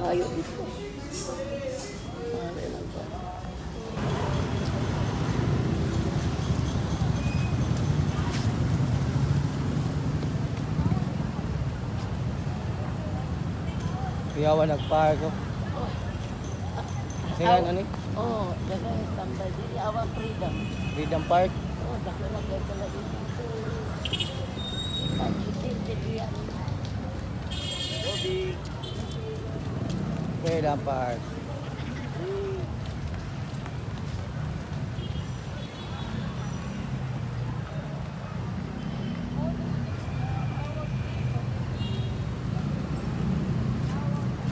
Hayo dito. Pare lang ba? Kuyawa nagpark ko. Sige, ano ni? Oh, daghang tambay diri awa Freedom. Freedom Park. Oh, dako na kay sila dito. Pag-itin diri yan. Freedom Park.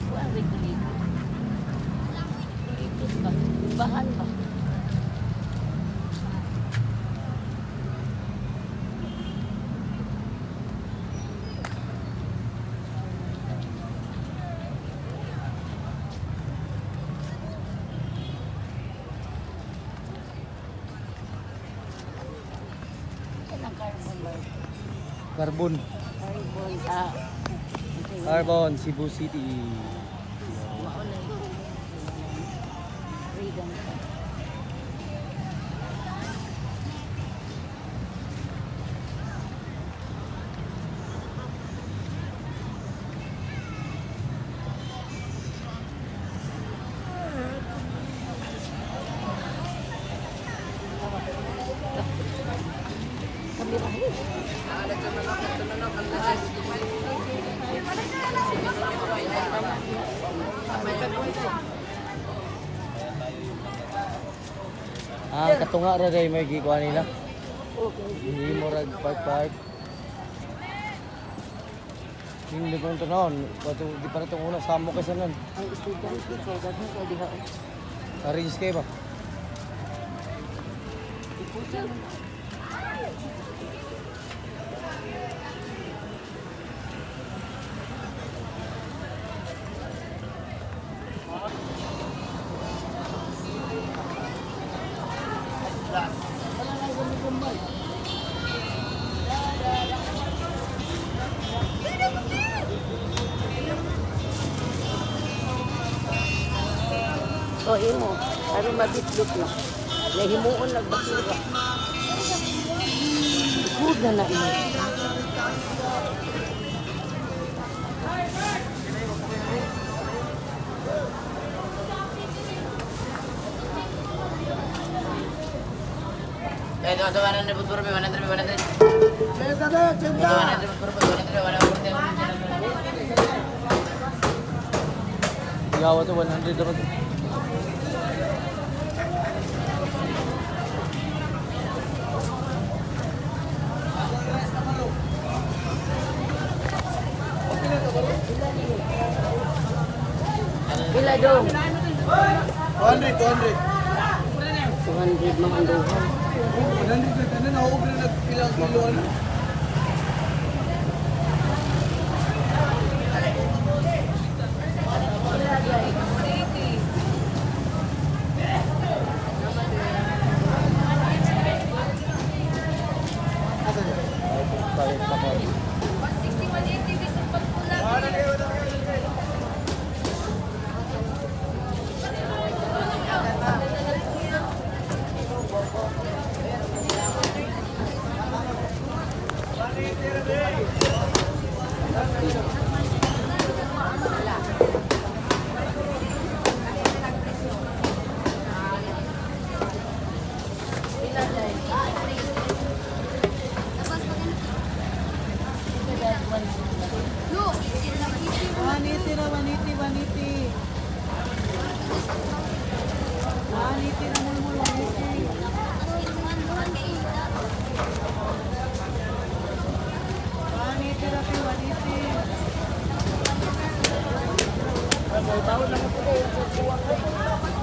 Kuan rin kulitot. Kulitot ba? Bahan ba? Yan ang carbon ba? Carbon. Carbon, ah. Carbon, Cebu City. Mauna yun. Freedom pa. Kamera. Ah, katunga ra day may gikuha nila. Okay. Hindi mo rag park park. Hindi ko ito noon. Di pa na itong una. Samo kaysa nun. Ang estudyante kay daghan kay diha. Arrange kayo ba? Ipusan mo. O imo, aron mabitlot na. Nahimuon nagbasura. Ikod na na imo. Eh, 200, 100, 100, 100. 100, 100, 100. Yawa to, 100 naman to. Pila dong? 200, 200. 200 mga anduhan. 100 na tanan, ako na nagpilang kilo ano. Ay, pa. 180 na, 180, 180. 180 na mulmul, 180. 180 na, 180. Bawal na mo pala yung sa kuwang.